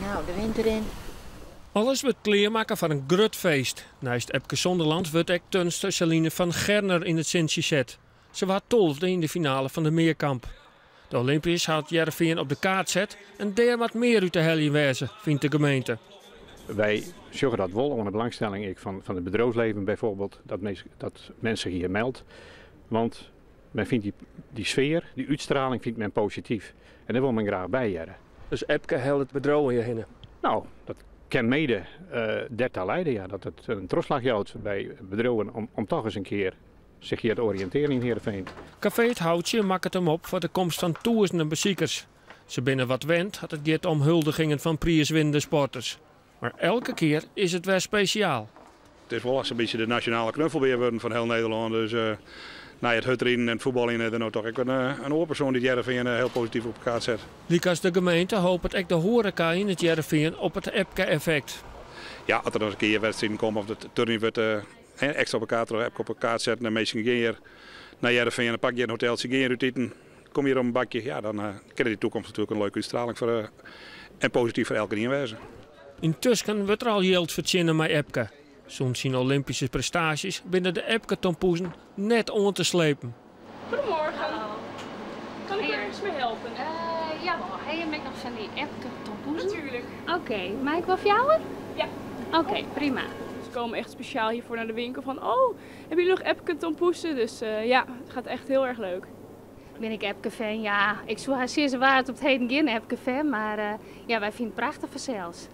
Nou, de winter in. Alles wurdt klearmakke foar in grut feest. Neist Epke Zonderland wurdt ek turnster Celine van Gerner yn it sintsje set. Se waard 12e yn de finale fan de mearkamp. De Olympiërs hat Hearrenfean op de kaart set en dêr moat mear út te heljen wêze, fynt de gemeente. Wy sjogge dat wol oan de belangstelling ek fan it bedriuwslibben bijvoorbeeld, dat men sich hjir meldt. Want men fynt dy sfear, dy útstraling fynt men posityf en dêr wol men graach by hearre. Dus Epke hellet bedriuwen hjirhinne? Nou, dat kin mede derta leide, ja, dat it in trochslach jout by bedriuwen om toch ris in kear sich hjir te oriïntearjen yn Heerenveen. Kafee 't Houtsje makket him op foar de komst fan tûzenen besikers. Se binne wat wend as it giet om huldigingen fan priiswinnende sporters. Mar elke kear is it wer spesjaal. It is wol as in bytsje de nasjonale knuffelbear wurden fan hiel Nederlân. Dus nei it hurdriden en it fuotbaljen is der no toch ek in oar persoan dy't Hearrenfean hiel posityf op de kaart set. Lykas de gemeente hopet ek de hoareka yn it Hearrenfean op it Epke-effekt. Ja, as der noch ris in kear wedstriden komme of de turnjen wurdt ekstra op de kaart troch Epke op de kaart setten en minsken gean hjir nei Hearrenfean en pak hjir in hoteltsje, gean hjir út iten, kom hjir om in bakje, ja, dan kin dy toekomst natuerlik in leuke útstraling foar en posityf foar elkenien wêze. Yntusken wurdt der al jild fertsjinne mei Epke. Sûnt syn Olympyske prestaasjes binne de Epke-tompoezen net oan te slepen. Goedemorgen. Kan ik u ergens mee helpen? Jawol, ha jim ek noch fan dy Epke tompoezen? Natuurlijk. Oké, mei ik wol fjouwer? Ja. Oké, prima. Ze komen echt speciaal hiervoor naar de winkel van, oh, hebben jullie nog Epke tompoesen? Dus ja, het gaat echt heel erg leuk. Bin ik Epke fan? Ja, ik soe hast sizze waard op 't heden gjin Epke fan, mar ja, wy fine it prachtich fansels.